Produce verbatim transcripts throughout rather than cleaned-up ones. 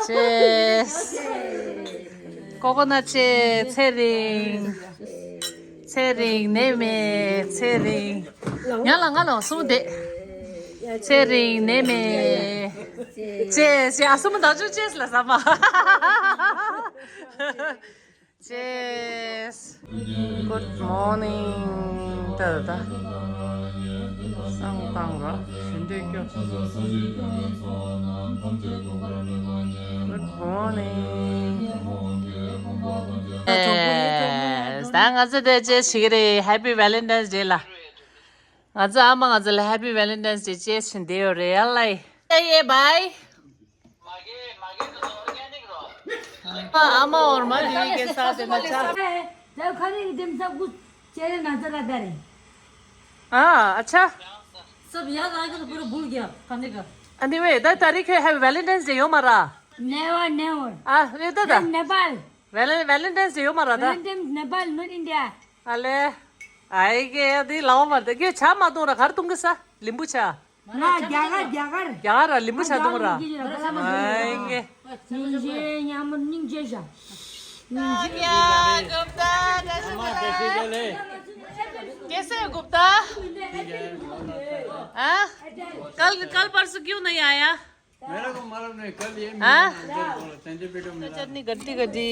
ཅེས། ཀོ་ཀོ་ནཊ་ཅེས། ཚེ་རིང་། ཚེ་རིང་ནད་མེད། ཚེ་རིང་། ང་ལ་ང་ལ་གསུང་དེ། ཚེ་རིང་ནད་མེད། ཅེས་ཅེས། ཨ། གསུམ་མ་དང་ཅུ་ཅེས་ལ་ཟ་མ། ཅེས། Good morning. ད་ད་ད། སང་བཏང་ར། ཞུ་འདོད་སྐྱོ། Good morning. ཨེ། ད་ང་ཚོ་དེ་ཅེས་ཞིག་རེད། Happy Valentine's Day ལ། ང་ཚོ་ཨ་མ་ང་ཚོ་ལ་Happy Valentine's Day ཅེས་ཞུ་འདོད་ཡོད་རེད། ཡ་ལ་ཡ། ཡེ་བའི། ཨ་མ་འོར་མ་དེ་གའི་ས་དེ་ན་ཆ། ད་ཁ་རི་དེམ་ས་ཀུ་ཅེ་རེ་ན་ཚ་ར་ད་རེ། ཨ། ཨ་ཆ། सब याद आएगा तो पूरा भूल गया खाने का। ཨ་ནི་ཝེ། ད་ད་རེས་ཁྱོད་Happy Valentine's Day ཡོད་མ་ར། Never, never. ཨ་རེད་ད་ད། That's Nepal. Valen- Valentine's Day ཡོད་མ་ར་ད། Valentine's Nepal, not India. ཨ་ལེ། ཨའི་གེ་ཡ་དེ་ལའོ་མ་དེ་གེ་ཆ་མ་གཏོང་ར། གར་གཏོང་གི་ས། ལིམ་བུ་ཆ། ང་རྒྱ་གར་རྒྱ་གར། རྒྱ་གར་ར་ལིམ་བུ་ཆ་གཏོང་ར། ཨའི་གེ། སྙིང་རྗེ་ཉམས་སྙིང་རྗེ་ཞག་སྙིང་རྗེ། कैसे हो गुप्ता? हाँ? कल कल परसों क्यों नहीं आया? मेरे को मालूम नहीं, कल ये हाँ? मिला, चंदीपेटो मिला। चटनी गड्डी गड्डी।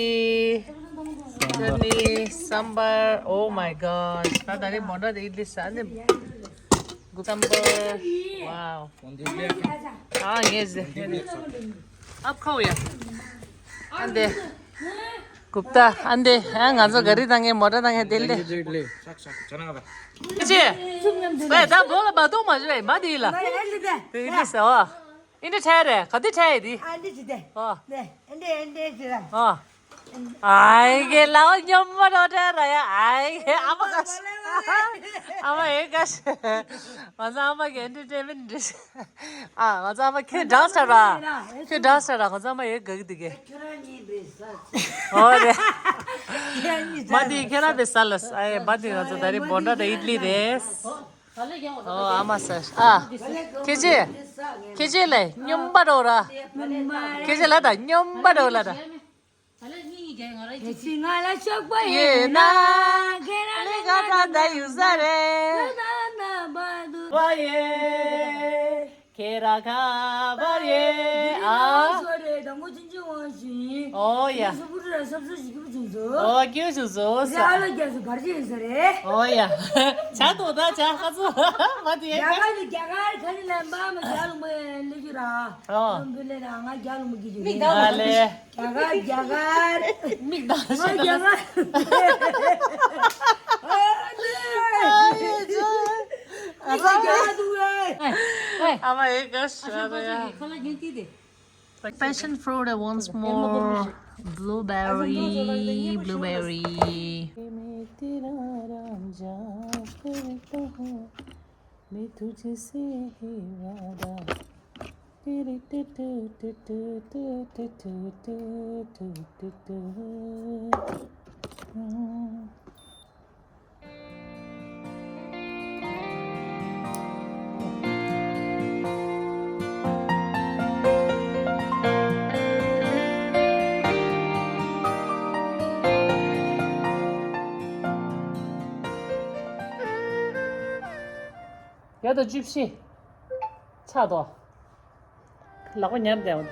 चटनी सांबर। Oh my God. ना दारे मोटा दे इडली साने। सांबर। Wow. हाँ, ये से। अब खाओ यार। अंदे। गुप्ता, अंदे। हाँ, गाजो गरी दांगे, मोटा दांगे, दिल दे। जी। भाई, दा बोला बातों मजे में, मत दिला। दिल से हो। ཨིན་དྲ་ཁྲལ་རེད། ག་དུས་ཁྲལ་ཡིན་དེ། ཨ་འདི་ཅི་སྟེ། ཨོ། ནེ་ཨ་འདི་ཨ་འདི་ཅི་ལ། ཨོ། ཨའི་གེ་ལའོ་སྙོམས་པ་རོ་ཁྲལ་ར་ཡ། ཨའི་གེ་ཨ་མ་ག་ཤ། ཨ་མ་ཨེ་ག་ཤ། ང་ཚོ་ཨ་མ་གི་ཨེན་ཊར་ཊེན་མེན་ཊི་རེད། ཨ། ང་ཚོ་ཨ་མ་ཁྱོད་ཌན་སི་ཊར་ར། ཁྱོད་ཌན་སི་ཊར་ར། ང་ཚོ་ཨ་མ་ཨེ་ག་གི་དེ་གེ། ཨོ་རེད། མ་དེ་ཁྱེད་རང་པེ་ས་ལ། ཨ་ཡེ། མ་དེ་ང་ཚོ་ད་རེས་བོན་ཌ་དང་ཨིད་ལི་རེད། ཨོ། ཨ་མ་ས། ཨ། ཁྱེད་ཅེ། ཁྱེད་ཅེ་ལ་སྙོམས་པ་རོ་ར། ཁྱེད་ཅེ་ལ་ད་སྙོམས་པ་རོ་ལ་ད། ཁྱེད་ཅེ་ང་ལ་ཤོག་པ་ཡོད་ན། ཁྱེད་རང་ལས་ཀ་ད་ད་ཡུ་ས་རེ། ད་ན་པ་དུ་བ་ཡེ། ཁྱེད་རང་ཁ་བར་ཡེ། ཨ། ཨོ་ཡ། ཨོ་ཀྱུ་ཞུ་ཟོ་ས། ཨོ་ཡ། ཆ་ཏོ་ད་ཆ་ཁ་ཚོ་མ་དེ་ཡ། རྒྱ་གར་རྒྱ་གར་ཁ་ནི་ལན་པ་མ་རྒྱ་ལུང་པ་ལེ་ཞུ་ར། ཨོ། ལུང་པ་ལེ་ར་ང་རྒྱ་ལུང་པ་གི་ཞུ་རེད། ཨ་ལེ། རྒྱ་གར་རྒྱ་གར། མིག་ད་ང་ཞུ་རྒྱ་གར། ཨ་ལེ། ཨ་ལེ། ཨ་ལེ། རྒྱ་གར་འདུག་ཨེ། ཨ་མ་ཨེ་ག་ཤ་ར་ཡ། Passion fruit, once more. Blueberry, blueberry. ཡ་ད་བཅུ་བཞི། ཆག་ཏོ། ལག་པ་ཉར་བསྡད་འོང་།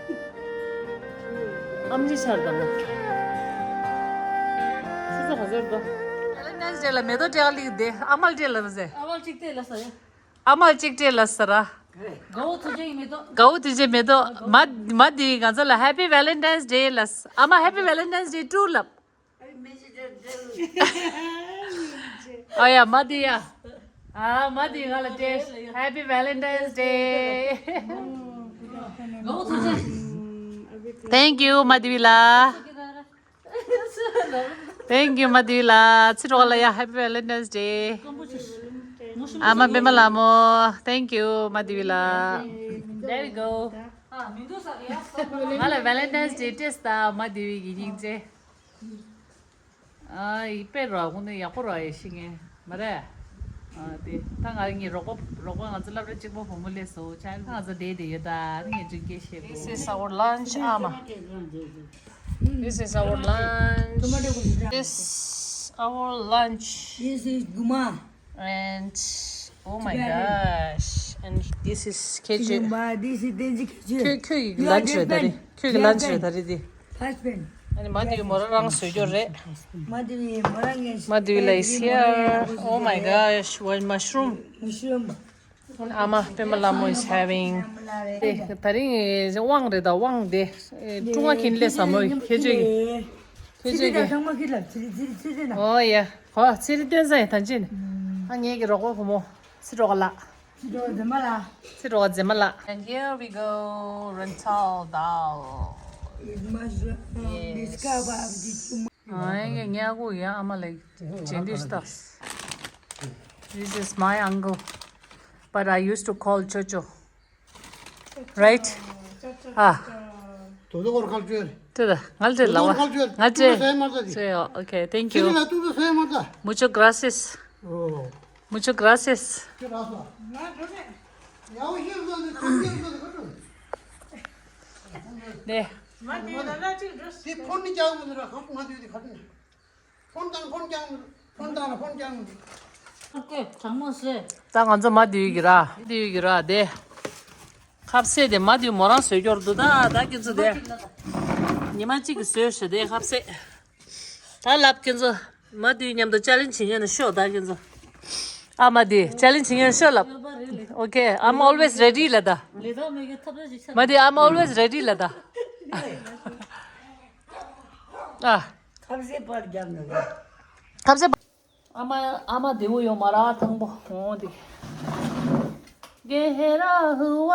ཨམ་ཆི་ཆར་དང་། ཆུ་ཚོད་ག་ཚོད་འགྲོ། ཝེ་ལེན་ཊའིན་ཌེ་ལ་མེ་ཏོག་སྤྲད་ལིག་དེ་ཨ་མལ་སྤྲད་ལ་ཟེར། ཨ་མལ་གཅིག་སྤྲད་ལ་ཟེར། ཨ་མལ་གཅིག་སྤྲད་ལ་ཟེར་ར། དགའ་བོ་ཐུགས་རྗེ་ཡི་མེ་ཏོག་དགའ་བོ་ཐུགས་རྗེ་མེ་ཏོག་མ་མ་དེ་ང་ཚོ་ལ་Happy Valentine's Day ལ་ཟེར། ཨ་མ་Happy Valentine's Day too ལབ། ཨ་ཡ་མ་དེ་ཡ། ཨ་མ་དེ་ང་ལ་སྤྲད། Happy Valentine's Day. Thank you མ་དེ་བི་ལ། Thank you མ་དེ་བི་ལ། ཚེ་རོགས་ལ་ཡ། Happy Valentine's Day. ཨ་མ་པད་མ་ལ་མོ། Thank you མ་དེ་བི་ལ། There you go. ང་ལ་Valentine's Day སྤྲད་ད་མ་དེ་བི་གི་སྙིང་རྗེ། ཨ་ཡི་པེ་རོ་ཁོང་ནི་ཡག་པོ་རོ་ཡེ་ཤི་ངེ་མ་རེད། ཨ་དེ་ད་ང་ངའི་རོགས་པ་རོགས་པ་ང་ཚོ་སློབ་གྲྭ་གཅིག་པ་བུ་མོ་སླེབས་སོང་། ཆ་ང་ཚོ་བསྡད་དེ་ཡོད། ད་ངས་ཅིག་སྐད་བཤད་དགོས། This is our lunch, Ama. This is our lunch. This our lunch. This is Guma. And oh my gosh. And this is Keje. Guma, this is Tenji Keje. ཁྱོད་ཁྱོད་ཀྱི་lunch རེད་ད་རེད། ཁྱོད་ཀྱི་lunch རེད་ད་རེད་དེ། Husband. ཨ་ནི་མ་དུས་མོ་རང་རང་བཟོས་རྒྱུ་རེད། མ་དུས་མོ་རང་ངས། མ་དུས་ལ་is here. Oh my gosh, what mushroom? Mushroom. ཨ་མ་པད་མ་ལྷ་མོ་is having. དེ་ད་རིང་དབང་རེད་ད། དབང་དེ་ཀྲུང་ཨ་ཁིན་ལས་ཟ་མོ་ཁྱེད་ཚོས་ཁྱེད་ཚོས། Oh yeah. ཧོ་ཚེ་རིང་སྟོན་ས་ཡིན་ད་ཅི་ནི། ཨ་ངེད་ཀྱི་རོགས་པ་བུ་མོ་ཚེ་རོགས་ལགས། ཚེ་རོགས་མཛེས་མ་ལགས། ཚེ་རོགས་མཛེས་མ་ལགས། And here we go, rental dal. Yes. ཨ་ངས་ཉལ་གོ་ཡ། ཨ་མ་ལགས་ཇེན་དུ་སྟགས། This is my uncle, but I used to call Chocho. Right? ཨ། དོ་དོ་སྐོར་ཁ་ལ་བཅོལ། དེ་ད་ང་ལ་དེ་ལ་བ་ང་ཅེ། Okay, thank you. Muchas gracias. Muchas gracias. ནས། དེ་ཕོན་ནི་ཀྱང་མི་འདུག་ར། ཁམས་ང་དུས་དེ་ཁ་ཏོན། ཕོན་དང་ཕོན་ཀྱང་། ཕོན་དང་ལ་ཕོན་ཀྱང་། ཨོ་ཀེ། གྲང་མོ་བཟོས། ད་ང་ཚོ་མ་དུས་ཀྱི་ར། དུས་ཀྱི་ར་དེ། ཁ་ཟས་དེ་མ་དུས་མོ་རང་བཟོས་རྒྱུར་འདུག་ད་ད་ཁྱེད་ཚོ་དེ། ཉི་མ་གཅིག་གི་བཟོས་ཤི་དེ་ཁ་ཟས། ད་ལབ་ཁྱེད་ཚོ། མ་དུས་མཉམ་དུ་ཅལ་ལེན་བྱེད་ཉན་ཤོག་ད་ཁྱེད་ཚོ། ཨ་མ་དུས་ཅལ་ལེན་བྱེད་ཉན་ཤོག་ལབ། Okay, I'm always ready ལ་ད། མ་དུས་I'm always ready ལ་ད། ཨ། ཁ་ཟས་པར་རྒྱབ་ནས། ཁ་ཟས་པར། ཨ་མ་ཨ་མ་བདེ་བོ་ཡོང་མ་ར་ཐང་པོ་འོང་དེ། གེ་ཧེ་ར་ཧུ་བ།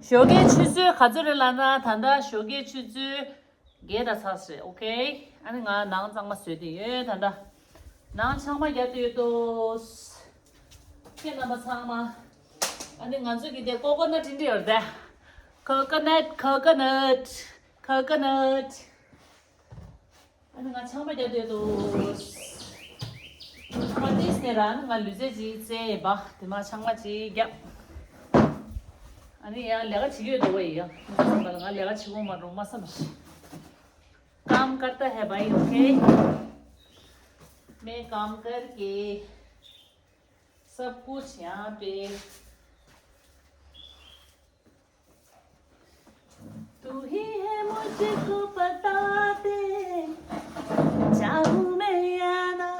ཞོགས་ཀའི་ཆུ་ཚོད་ག་ཚོད་རེད་ལབ་ན་ད་ལྟ་ཞོགས་ཀའི་ཆུ་ཚོད་བརྒྱད་དང་ཚར་ཟེར། Okay. ཨ་ནི་ང་ནང་གཙང་མ་བཟོས་ཏེ་ཡོད་ད་ལྟ། ནང་ཆང་མ་རྒྱག་ཏེ་ཡོད་དོ། ཁྱེད་རྣམ་པ་ཚང་མ། ཨ་ནི་ང་ཚོ་གི་དེ་ཀོ་ཀོ་ནཊ་འདི་ཡོད་དེ། Coconut, coconut, coconut. ཨ་ནི་ང་ཆང་མ་རྒྱག་སྡོད་དོ། ཨ་ཏིས་ནས་ར་ནི་ང་ལུས་རྩལ་ཅིག་རྩེ་ཡིན་པ་དེ་མ་ཆང་མ་ཅིག་རྒྱག་ཨ་ནི་ཡང་ལས་ཀ་བྱེད་ཀྱི་ཡོད་དོ་བ་ཡིན་ཡང་ང་ལས་ཀ་བྱེད་དགོས་མ་རུང་མ་བསམ་པ་ཞིག काम करता है भाई, ओके। मैं काम करके सब कुछ यहाँ पे तू ही है मुझको पता दे, चाहूँ मैं या ना,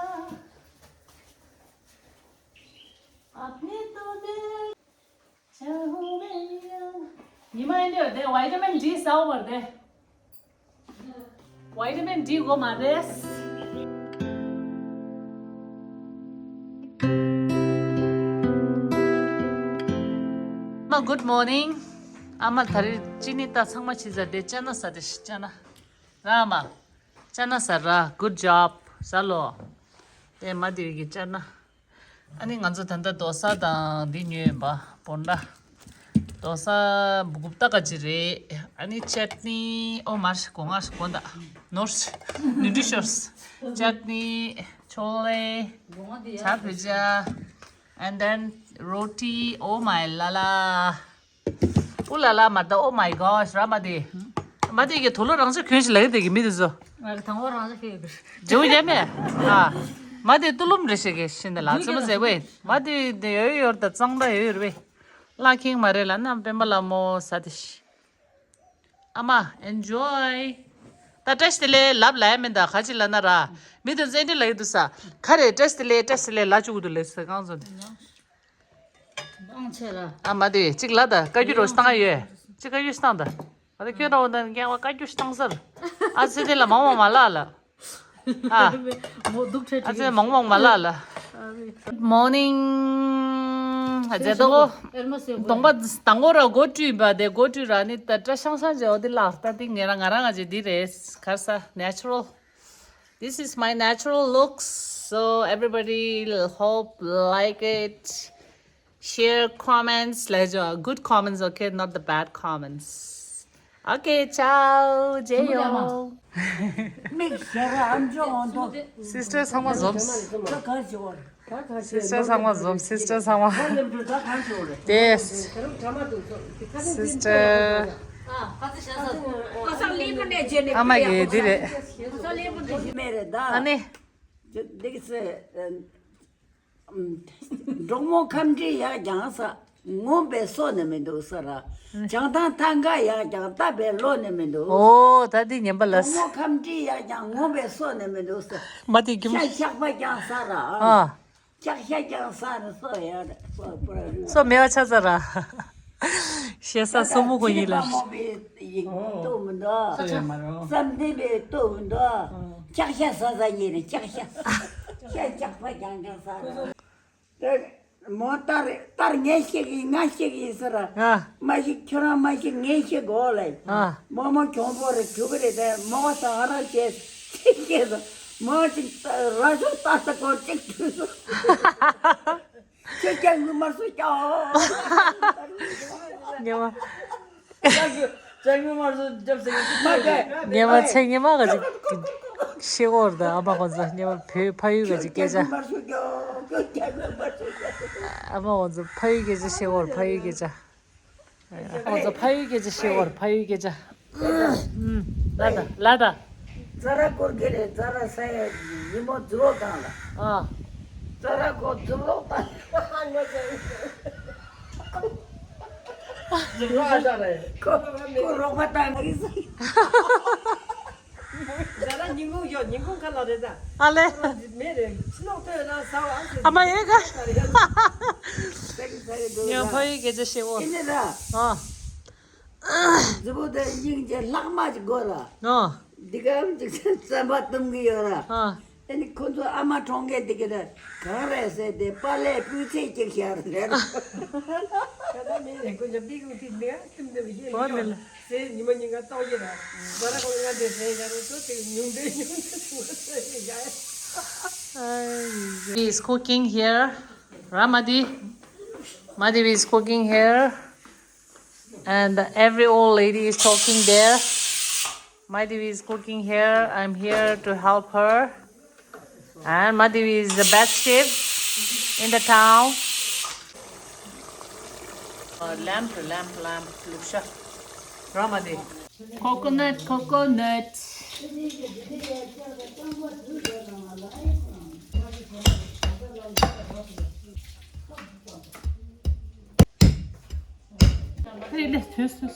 अपने तो दिल चाहूँ मैं या ना। ཉི་མ་ཡིན་དུས་དེ་ཝི་ཊ་མིན་ཌི་ཟ་བར་དེ། ཝི་ཊ་མིན་ཌི་དགོས་མ་རེད། ཨ་མ་good morning། ཨ་མ་ད་རེས་ཅི་ནི་ད་ཚང་མ་ཕྱི་ཟ་དེ་ཅ་ན་ཟ་དེ་ཅ་ན་ར། ཨ་མ་ཅ་ན་ཟ་ར། Good job ཟ་ལོ། དེ་མ་དེ་གི་ཅ་ན། ཨ་ནི་ང་ཚོ་ད་ལྟ་རྡོ་ས་དང་འདི་ཉོས་ཡིན་པ་བོན་ལ། རྡོ་ས་གུབ་ཏ་ག་ཅི་རེད། ཨ་ནི་ཅད་ནི་ཨོ་མར་གོ་ངར་གོ་ད་ནོར་ནུ་ཏྲི་ཤོས། ཅད་ནི་ཆོ་ལེ་ཆ་བུ་ཅ། And then roti, oh my la la. ཨུ་ལ་ལ་མ་ད། Oh my gosh ར་མ་དེ། མ་དེ་གི་དུ་ལོ་རང་ཚོ་གྱོན་ཞིག་ལ་གི་དེ་གི་མི་དེ་ཚོ། ང་གི་དང་པོ་རང་ཚོ་གྱོན་ཡོད་པར། ཇོ་ཡ་མེ། ཨ། མ་དེ་ཏུ་ལུམ་རེ་ཞིག་གི་ཤིན་ད་ལ་ཙི་མ་ཟེ་བེ། མ་དེ་དེ་ཡོད་ཡོད་ད་གཙང་ད་ཡོད་ཡོད་རེ་བེ། ལ་ཁིང་མ་རེ་ལ་ན་པེ་མ་ལ་མོ་ས་དེ་ཤི། ཨ་མ་enjoy། ད་བཀྲ་ཤིས་བདེ་ལེགས་ལབ་ལ་ཡ་མེ་ད་ག་ཅི་ལ་ན་ར། མི་དེ་ཚོ་ཨེ་འདྲ་ལ་ཡི་དུ་ས། ག་རེ་བཀྲ་ཤིས་བདེ་ལེགས་བཀྲ་ཤིས་བདེ་ལེགས་ལ་བཅུག་དུ་ལེ་ས་གང་ཚོ་དེ། ཨང་ཆེ་ལ། ཨ་མ་དེ་གཅིག་ལ་ད་བཀའ་བཀྱོན་རོགས་བཏང་ཡོད། གཅིག་བཀའ་བཀྱོན་བཏང་ད། ཨ་དེ་ཁྱོད་རང་འོ་ན་རྒན་བ་བཀའ་བཀྱོན་བཏང་ཟེར། ཨ་ཙི་དེ་ལ་མང་མང་མ་ལ་ལ། ཨ། མོ་སྡུག་ཁྲེ་ཨ་ཙི་མང་མང་མ་ལ་ལ། Good morning ཨ་ཙི་ད་གོ། གདོང་པ་དང་གོ་ར་གོ་བཀྲུས་པ་དེ་གོ་བཀྲུས་ར་ནི་ད་བཀྲ་ཤང་ཤང་ཅེ་འོ་དེ་ལ་ད་དེ་ངེ་ར་ང་རང་ང་ཅེ་དེ་རེད་གར་ས་natural. This is my natural looks, so everybody hope like it. Share comments, like, uh, good comments, okay, not the bad comments. Okay, ciao. མཇལ་ཡོང་། མིག་ཞར་ཨམ་ཅོག་འོང་དོ། སིས་ཊར་ཚང་མ་འཛོམས། ད་ག་ཅི་བར། སིས་ཊར་ཚང་མ་འཛོམས། སིས་ཊར་ཚང་མ། ད་ལེམ་འགྲོ་ད་གང་ཅི་བར། དེས། སིས་ཊར། ཨ་མ་གི་འདི་རེད། མེད་རེད་ད། ཨ་ནི། འདི་གི་སེ། འབྲོག་མོ་ཁམས་འདྲིས་ཡག་ཀྱང་ས། ངོམས་པའི་སོ་ནི་མི་འདུག་ས་ར། བྱང་ཐང་ཐང་ག་ཡག་ཀྱང་ལྟ་བའི་བློ་ནི་མི་འདུག། ཨོ་ད་འདི་ཉན་པ་ལ། འབྲོག་མོ་ཁམས་འདྲིས་ཡག་ཀྱང་ངོམས་པའི་སོ་ནི་མི་འདུག་ས། མ་དེ་རྒྱུ། ཤ་ཤག་པ་ཀྱང་ས་ར། ཨ། ཤག་ཤག་ཀྱང་ས་ར་སོ་ཡག་ར་སོ་པ་ར་རུ། སོ་མེད་པ་ཆ་ས་ར། ཤེས་ས་སོ་མོ་གོ་ཡིན་ལ། ཤེས་པ་མོ་པའི་ཡིན་ལྟོ་མི་འདུག། སོ་ཡ་མ་རོ། བསམ་གཏན་པའི་ལྟོ་མི་འདུག། ཤག་ཤག་ས་ས་ཡིན་ཤག་ཤག། ཤག་ཤག་པ་ཀྱང་ཀྱང་ས་ར། མོ་ལྟར་ལྟར་ངས་ཤེས་ཀྱི་ང་ཤེས་ཀྱི་ཟེར། ཨ། མ་ཤེས་ཁྱོད་རང་མ་ཤེས་ངས་ཤེས་གོ་ལེ། ཨ། མོ་མོ་གྱོང་པོ་རེད་གྲུ་གུ་རེད་དེ་མོ་ག་ས་ང་རང་བྱས་ཤེས་ཤེས་སོ། མོ་ཅིག་ར་ཤོ་ལྟ་ས་གོ་ཅིག་དུས་སོ། ཁྱོད་ཀྱང་ངུ་མར་སོ་ཀྱང་། ཉི་མ། ཅང་ངུ་མར་སོ་རྒྱབ་ཟེར་གི་མ་ག་ཉི་མ་ཚེ་ཉི་མ་ག་ཅིག་ཤེས་གོ་ར་ད་ཨ་མ་ཁོ་ཚོ་ཉི་མ་བོད་ཕ་ཡུལ་ག་ཅིག་སྐད་ཆ། ཨ་མ་ཁོ་ཚོ་ཕ་ཡུལ་སྐད་ཆ་ཤེས་གོ་ར་ཕ་ཡུལ་སྐད་ཆ། ཁོ་ཚོ་ཕ་ཡུལ་སྐད་ཆ་ཤེས་གོ་ར་ཕ་ཡུལ་སྐད་ཆ། ལ་ད་ལ་ད། ཙ་ར་སྐོར་གི་རེད་ཙ་ར་ས་ཡ་ཉི་མོ་རྫི་བོ་གང་ལ། ཨ། ཙ་ར་ཁོ་རྫི་བོ་དང་། རྫི་བོ་ཨ་ཅག་རེད། ཁོ་ཁོ་རོགས་པ་དང་ངི་ཟེར། ཙ་ར་ཉིན་གུང་ཡོད་ཉིན་གུང་ཁ་ལ་རེད་ད། ཨ་ལེ། མེད་རེད་ཕྱི་ལོག་ཐོན་ན་ས་བ་ཨ་ཟེར། ཨ་མ་ཡེ་ག་ཉོ་ཕ་ཡི་སྐད་ཆ་ཤེས་འོ། ཨ། རྫི་བོ་དེ་སྙིང་རྗེ་ལྷག་མ་ཅིག་དགོས་ལ། ཨ། འདི་ག་ཅིག་རྩམ་པ་བཏུང་གི་ཡོད་ལ། ཨ། ཨ་ནི་ཁོ་ཚོ་ཨ་མ་གྲོངས་མཁན་དེ་གི་ད་གང་རེད་ཟེར་ཏེ་པཱ་ལས་སྤུས་ཚད་ཅིག་ཤར་རེད། ད་ད་མེད་རེད་ཁོ་ཉབ་ཏི་ཁོ་ཏི་འདི་ག་ཁྱིམ་འདི་བ་ཡེ་མི་ཁྱོད་ཟེར་ཉི་མ་ཉིན་ག་ཏོག་ཡེ་ར་ཟ་ར་ཁོ་ང་འདི་ཟེར་ཡ་རུ་ཚོ་དེ་ཉུང་འདི་ཉུང་འདི་ཚོ་ཟེར་ཡ། He is cooking here. Ramadi. Madhavi is cooking here. And every old lady is talking there. Madhavi is cooking here. I'm here to help her. And Madhavi is the best chef in the town. Uh, lamp, lamp, lamp, Luksha. Ramadi. Coconut, coconut. ལས་ལས་ཐོས་ཐོས།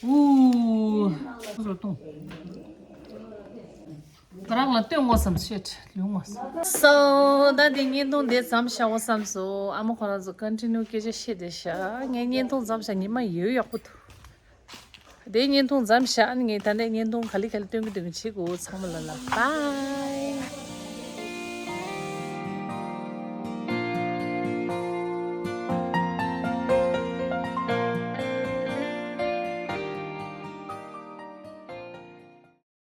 ཨུ། བཟོ་གཏོང་། ད་རང་ལ་སྟོན་དགོས་བསམ་ཤེས་ལུས་དགོས་བསམ། སོ་ད་འདི་བརྙན་ཐུང་འདི་མཚམས་བཞག་དགོས་བསམ་སོ། ཨ་མ་ཁོ་རང་ཚོ་ཀོན་ཊི་ནིའུ་སྐད་ཆ་བཤད་བསྡད་ཤག་ངས་བརྙན་ཐུང་མཚམས་བཞག་ཉི་མ་ཡོད་ཡག་པོ་འདུག་དེ་བརྙན་ཐུང་མཚམས་བཞག་ཨ་ནི་ངས་ད་ལྟ་བརྙན་ཐུང་ག་ལེ་ག་ལེ་སྟོན་གི་འདུག་གི་བྱེད་དགོས་ཚང་མ་ལ་ལ་པ།